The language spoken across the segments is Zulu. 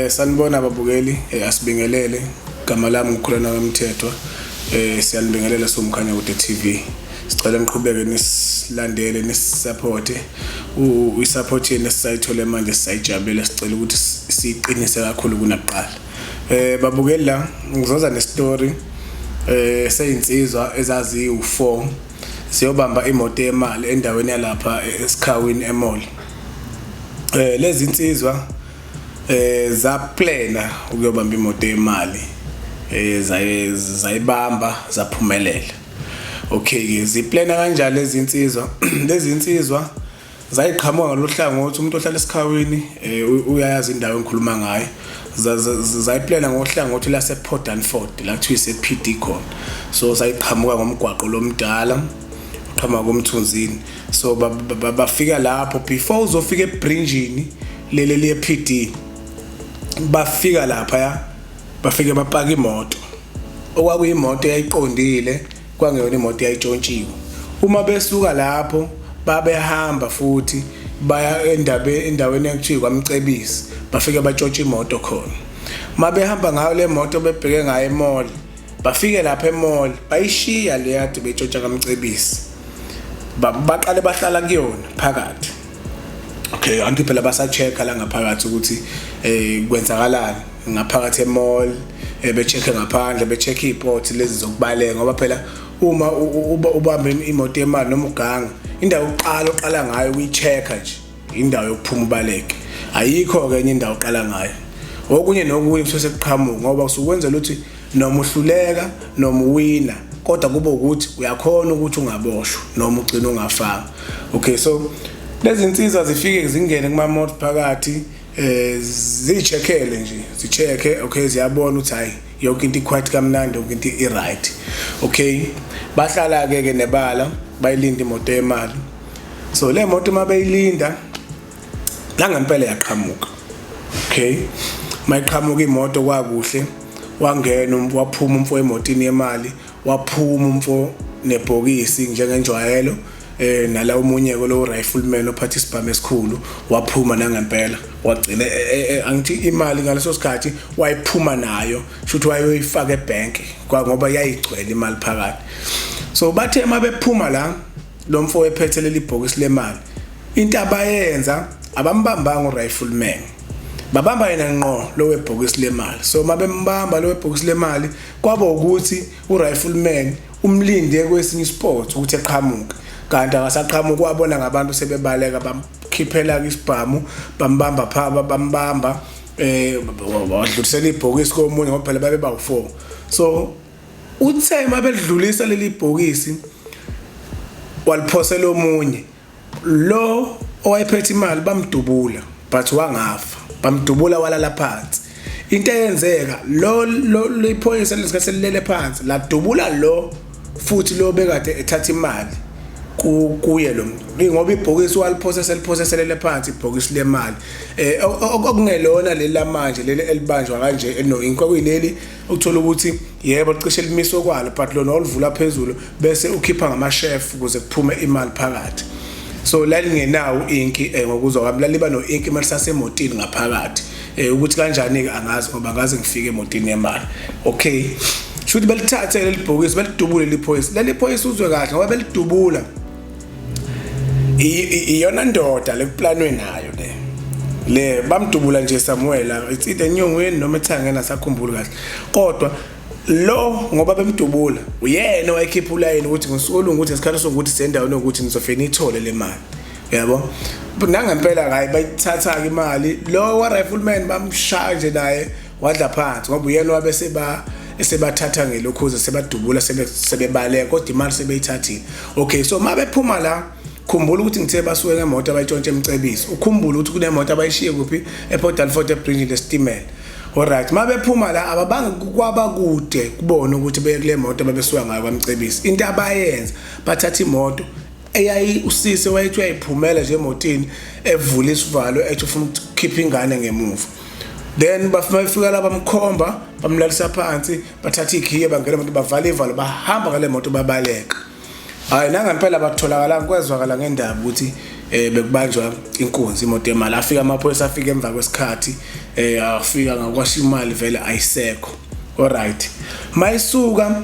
Sanibona babukeli, asibingelele. Igama lami nguKhulana kaMthethwa. Siyanibingelela siwumkhanya kude TV. Sicela niqhubeke nisilandele nisisupporte. I-support yenu esisayithole manje sisayijabulele, sicela ukuthi siyiqinise kakhulu kunakuqala. Babukeli la ngizoza nestory seyinsizwa ezaziwu4 siyobamba imoto yemali endaweni yalapha eSikhawini eMall. Lezi insizwa zaplana ukuyobamba imoto yemali, zayibamba zaphumelela. Okay ke, ziplana kanjani lezi insizwa? Lezi insizwa zayiqhamuka ngalohlangothi, umuntu ohlala eSikhawini uyayazi indawo engikhuluma ngayo. Zayiplana ngohlangothi lase Port Danford la kuthiwa ise PD khona. So sayiqhamuka ngomgwaqo lomdala uqhamuka komthunzini, so bafika lapho before uzofika ebridgini leli liye PD. Bafika lapha ya bafike bapaka imoto, okwakuyimoto eyayiqondile, kwangeyona imoto eyayitshontshiwe. Uma besuka lapho babehamba futhi baya endaweni ekuthiwa kwaMcebisi, bafike batshontsha imoto khona. Mabehamba ngayo le moto bebheke ngayo emall, bafike lapha emall bayishiya le yade betshontsha kaMcebisi, baqale bahlala kuyona phakathi. Okay, anti phela basa-check-a la ngaphakathi ukuthi kwenzakalani ngaphakathi emall, be-check-e ngaphandle, be-check iy'port lezi zokubaleka, ngoba phela uma ubambe imoto yemali noma uganga, indawo yokuqala oqala ngayo ukuyi-check-a nje indawo yokuphuma ubaleke. Ayikho-ke enye indawo oqala ngayo, okunye nokunye kusuke sekuqhamuka, ngoba usukwenzela ukuthi noma uhluleka noma uwina, kodwa kube ukuthi uyakhona ukuthi ungaboshwa noma ugcine ungafanga. Okay, so lezi insizwa zifike zingene kuma-moto phakathi, ziyi-check-ele nje, zi-check-e. Okay, ziyabona ukuthi hayi, yonke into iquiet kamnandi, yonke into i-right. Okay, bahlala-ke ke nebala bayilinda imoto yemali. So le moto uma beyilinda la ngempela yaqhamuka. Okay, mayiqhamuka imoto kwakuhle, wangena waphuma umfo emotini yemali, waphuma umfo nebhokisi njengenjwayelo, nala omunye ke lo rifleman ophatha isibhamu esikhulu waphuma nangempela, wagcina angithi imali ngaleso sikhathi wayiphuma nayo, futhi wayoyifaka ebank ngoba yayigcwele imali phakathi. So bathe mabephuma la, lo mfo ephethe leli bhokisi lemali, into abayenza abambambanga urifleman, babamba yena ngqo lo webhokisi lemali. So mabembamba lo webhokisi lemali, kwaba ukuthi urifleman umlinde kwesinye isport ukuthi eqhamuke, kanti akasaqhamuki. Wabona ngabantu sebebaleka, bamkhiphela isibhamu, bambamba pha, bambamba, wadlulisela ibhokisi komunye, ngoba phela babe bawu4. So uthe mabedlulisa leli bhokisi, waliphosela omunye lo owayephethe imali, bamdubula but wangafa, bamdubula walala phansi. Into eyenzeka, lo liphoyisa lesikhathi selilele phansi ladubula lo futhi lo bekade ethatha imali kuye lo muntu, ngoba ibhokisi waliphosa seliphosa selele phansi ibhokisi lemali, okungelona leli lamanje, leli elibanjwa kanje elino ink, kwakuyileli uthola ukuthi yebo licishe limiswe kwalo, but lona oluvula phezulu bese ukhipha ngama-chef ukuze kuphume imali phakathi. So lalingenawo inki, ngokuzwa kwami laliba no-inki uma lisasemotini ngaphakathi. Ukuthi kanjani-ke angazi, ngoba ngaze ngifike emotini yemali. Okay, shuthi belithathe leli bhokisi, belidubule leli phoyisa, leli phoyisa, uzwe kahle, ngoba belidubula iyona ndoda lekuplanwe nayo le bamdubula nje somewhere, it's either enyongweni noma ethangeni, asakhumbuli kahle. Kodwa lo ngoba bemdubula uyena wayekhipha ulayini ukuthi ngosuku olungukuthi, ngesikhathi sokuthi sendaweni yokuthi nizofike niyithole le mali, yabo. Nangempela hayi, bayithatha-ke imali, lo wa rifleman bamshaya nje naye wadla phansi, ngoba uyena wabe seba esebathatha ngelokhuze, sebadubula, sebebaleka, kodwa imali sebeyithathile. Okay, so uma bephuma la, khumbula ukuthi ngithe basuke ngemoto abayitshontshe eMcebisi. Ukhumbule ukuthi kunemoto abayishiye kuphi? EPort Dalford, ebridge lesitimela. Alright, uma bephuma la ababange kwaba kude kubona ukuthi beye kule moto ababesuka ngayo kwaMcebisi. Into abayenza, bathatha imoto eyayi usise wayethi uyayiphumela nje emotini, evula isivalo, ethi ufuna ukukhipha ingane ngemuva. Then bafika la, bamkhomba, bamlalisa phansi, bathatha ikhiye, bangena emoto, bavala ivalo, bahamba ngale moto, babaleka. Hayi, nangempela bakutholakalanga. Kwezwakala ngendaba ukuthi Bekubanjwa inkunzi imoto yemali, afika amaphoyisa, afika emva kwesikhathi, afika ngakwasha imali vele ayisekho. Alright, mayisuka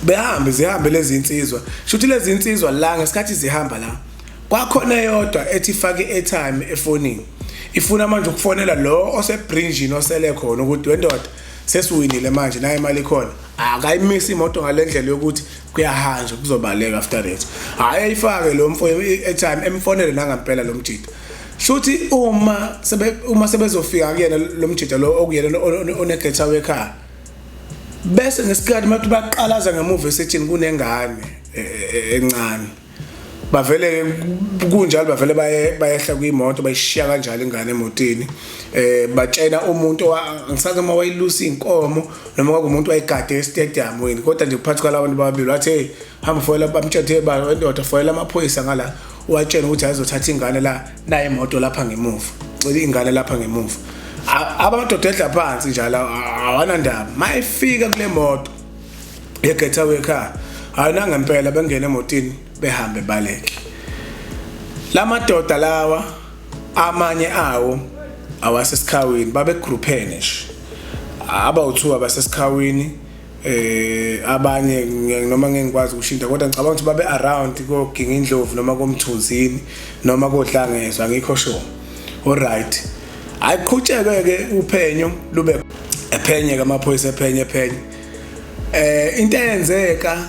behambe zihambe lezi insizwa, shuthi lezi insizwa la ngesikhathi zihamba la kwakhona eyodwa ethi ifake i-airtime efonini, ifuna manje ukufonela lo osebrinjini osele khona ukuthi wendoda sesiwinile manje, nayo imali ikhona, akayimisi imoto ngalendlela yokuthi kuyahanjwa kuzobaleka after that. Hhayi, ayifake lo mfo i-airtime, emfonele nangampela lo mjida. Shuthi uma sebezofika kuyena lo mjida lo okuyena one-getaway car, bese ngesikhathi mathi baqalaza ngemuva esethini kunengane encane, bavele kunjalo bavele bayehla kwimoto, bayishiya kanjalo ingane emotini. Batshena umuntu, angisazi uma wayilusa inkomo noma kwakumuntu wayigade e-stadium wini, kodwa nje phakathi kwalabantu babili wathi, "Hey, hamba foyela." Bamtshela, "Ba indoda, foyela amaphoyisa ngala, watshena ukuthi ayizothatha ingane la, nayo imoto lapha ngemuva, cela ingane lapha ngemuva." Abamadoda edla phansi njalo, awanandaba. Mayifika kule moto ye-getaway car, hayi, nangempela bengena emotini, behambe baleke. Lamadoda lawa, amanye awo awasesikhawini, babegroupene nje, abawu2 abasesikhawini, abanye noma ngeke ngikwazi ukushintsha, kodwa ngicabanga ukuthi babe around koGinga Indlovu noma koMthunzini noma koDlangezwa, angikho sure. Alright, ayiqhutsheke ke uphenyo, lube ephenye ke amaphoyisa, ephenye ephenye. Into eyenzeka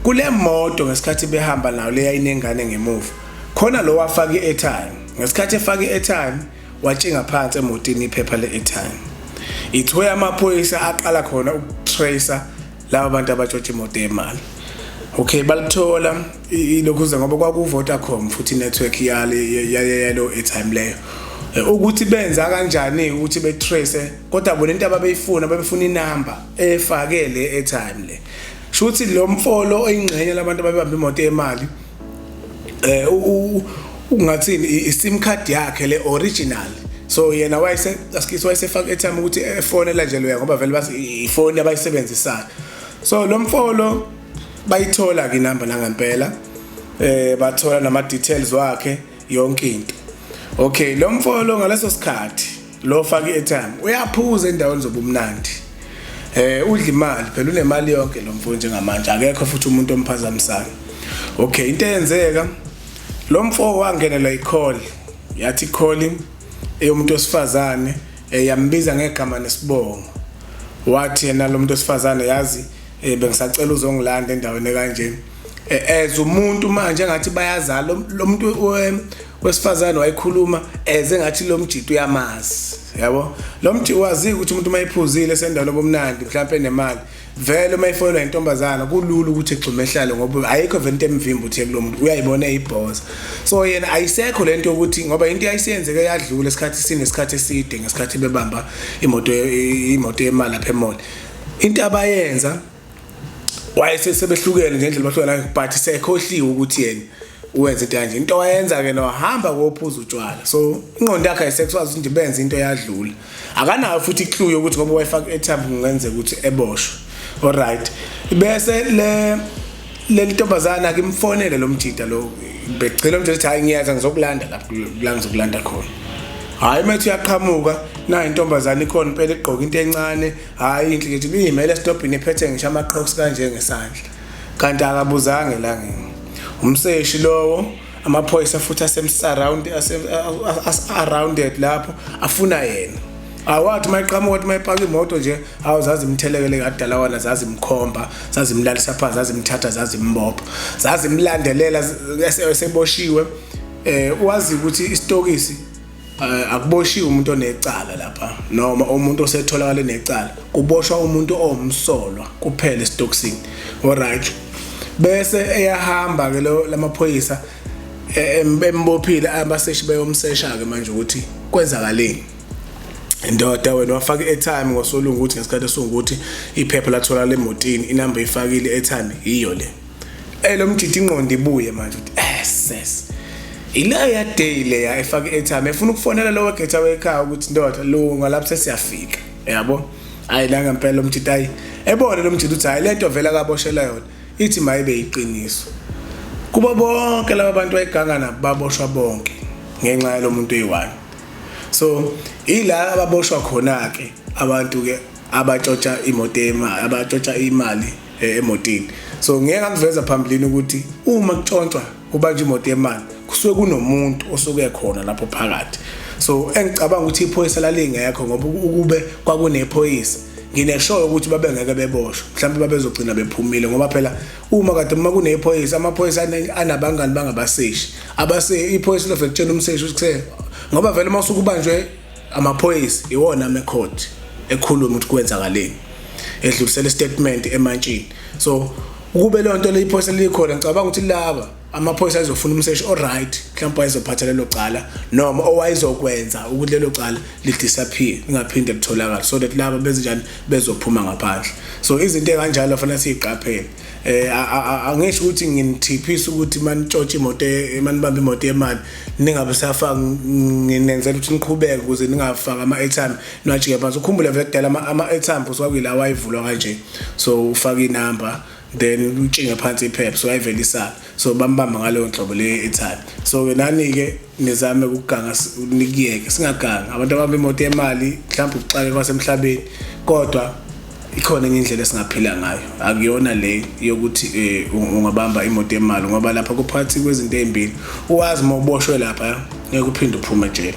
kule moto ngesikhathi behamba nayo leya inengane ngemuva khona, lo wafaka i-airtime, ngesikhathi efaka i-airtime watshinga phansi emotini iphepha le-airtime. Ithiwe amaphoyisa aqala khona ukutracer laba bantu abatshontsha imoto yemali. Okay, balithola ilokhuza ngoba kwaku-Vodacom futhi network yale yalo airtime leyo. Ukuthi benza kanjani ukuthi betrace, kodwa bona into ababeyifuna, babefuna inamba efake le airtime le. Shuthi lo mfolo oyingxenye labantu ababamba imoto yemali, ungathini, i-SIM card yakhe le original, so yena wayese asikisi wayesefaka airtime ukuthi efonela nje loya, ngoba vele basi ifoni abayisebenzisayo. So lo mfolo bayithola ke inamba nangempela, bathola nama details wakhe, yonke into. Okay, lo mfolo ngaleso sikhathi lo faka i-airtime uyaphuza endaweni zobumnandi, udla imali phela, unemali yonke lo mfo njengamanje, akekho futhi umuntu omphazamisayo. Okay, into eyenzeka, lo mfo wangenelwa i-call, yathi call eyomuntu wesifazane, yambiza ngegama nesibongo. Wathi yena lo muntu wesifazane, "Yazi, bengisacela uzongilanda endaweni kanje." As umuntu manje engathi bayazala lo muntu wesifazane, wayikhuluma eze ngathi lo mjito uyamazi, yabo. Lo mjito wazi ukuthi umuntu mayiphuzile sendaweni obumnandi, mhlawumbe enemali vele, uma ifonelwa intombazana kulula ukuthi egxume ehlale, ngoba ayikho vele into emvimba ukuthi kulo muntu uyayibona eyibhoza. So yena ayisekho lento yokuthi, ngoba into yayisiyenzeke yadlula isikhathi, sinesikhathi eside ngesikhathi bebamba imoto yemali lapha e-mall. Into abayenza, wayesebehlukene nje indlela bahlukana, but sekhohliwe ukuthi yena uwenza into kanje. Into wayenza ke, nohamba kophuza utshwala, so ingqondo yakhe ayisekwazi ukuthi nje benze into yadlula. Akanayo futhi iclue yokuthi ngoba wayefaka airtime kungenzeka ukuthi eboshwe. Alright, bese le leli ntombazana akimfonele lo mjida lo, begcina umjida ethi, "Hayi, ngiyaza, ngizokulanda lapho la ngizokulanda khona." Hayi, methi uyaqhamuka na intombazana ikhona impela, igqoka into encane, hayi, inhle nje, iyimele esitobhini, ephethe ngisho ama-Crocs kanje ngesandla, kanti akabuzange la ngeke umseshi lowo. Amaphoyisa futhi asemsurround, arounded lapho, afuna yena. Awathi mayiqhamuka, wathi mayipaka imoto nje, awuzazi imthelekele kadala wana, zazimkhomba, zazimlalisa phansi, zazimthatha, zazimbopha, zazimlandelela eseboshiwe. Wazi ukuthi isitokisi akuboshiwe umuntu onecala lapha noma umuntu osetholakala necala, kuboshwa umuntu owumsolwa kuphela esitokisini. Alright, bese eyahamba ke lo lamaphoyisa embophile, abaseshi beyomsesha ke manje ukuthi kwenzakaleni ndoda, wena wafaka i-airtime ngosolungu ukuthi ngesikhathi esungukuthi iphepha latholakala emotini, inamba ifakile i-airtime yiyo le. Lo mjidi ingqondo ibuye manje ukuthi ses ileya day leya efaka i-airtime, efuna ukufonela lo wegetaway car ukuthi, "Ndoda, lunga lapho, sesiyafika," yabo. Hayi la ngempela lo mjidi, hayi, ebone lo mjidi ukuthi hayi, lento vele akaboshela yona ithi mayibe iqiniso. Kubo bonke laba bantu wayeganga nabo baboshwa bonke ngenxa yalo muntu oyi-one. So ila ababoshwa khona-ke abantu-ke abatshontsha imoto yemali, abatshontsha imali emotini. So ngeke ngakuveza phambilini ukuthi uma kutshontshwa kubanjwa imoto yemali kusuke kunomuntu osuke khona lapho phakathi. So engicabanga ukuthi iphoyisa lalingekho ngoba ukube kwakunephoyisa ngineshoyo ukuthi babengeke beboshwe, mhlawumbe babezogcina bephumile ngoba phela uma kade uma kunephoyisa, amaphoyisa anabangani bangabaseshi, abase iphoyisa lofike kutshela umseshi ukuthi ngoba vele uma usuke ubanjwe amaphoyisa iwona amekhodi ekhuluma ukuthi kwenzakaleni, edlulisela istatement emantshini. So ukube leyo nto le iphoyisa likhona, ngicabanga ukuthi laba amaphoyisa ayezofuna umseshi o-right, mhlawumbe wayezophatha lelo cala noma owayezokwenza ukuthi lelo cala li-disappear lingaphinde litholakale, so that laba benzenjani bezophuma ngaphandle. So izinto ey'kanjalo fanele siyiqaphele. Angisho ukuthi nginithiphisa ukuthi manitshontshe imoto, manibambe imoto yemali ningabe safaka, nginenzela ukuthi niqhubeke ukuze ningafaki ama-airtime niwajike phansi. Ukhumbule vele kudala ama-airtime futhi kwakuyila wayivulwa kanje, so ufake inamba then utshinge phansi iphepha, so ayivelisana. So bambamba ngaleyo nhlobo le airtime. So-ke nani-ke nizame ukuganga, nikuyeke singaganga abantu abamba imoto yemali, mhlawumbe ukuxake kwasemhlabeni, kodwa ikhona enye indlela esingaphila ngayo, akuyona le yokuthi ungabamba imoto yemali, ngoba lapha kuphakathi kwezinto ey'mbili. Uwazi uma uboshwe lapha ngeke uphinde uphume ejele,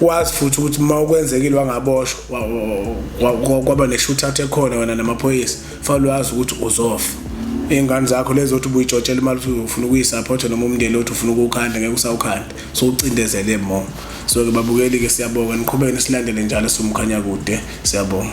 wazi futhi ukuthi uma ukwenzekile wangaboshwa kwaba ne-shootout ekhona wena namaphoyisa, fanele wazi ukuthi uzofa. Iy'ngane zakho lezo othi ubuyitshotshela imali ukuthi ufuna ukuyisaphotha noma umndeni othi ufuna ukuwukhanda ngeke usawukhanda, so ucindezele more. So-ke babukeli-ke siyabonga, niqhubeke nisilandele njalo siwumkhanya kude, siyabonga.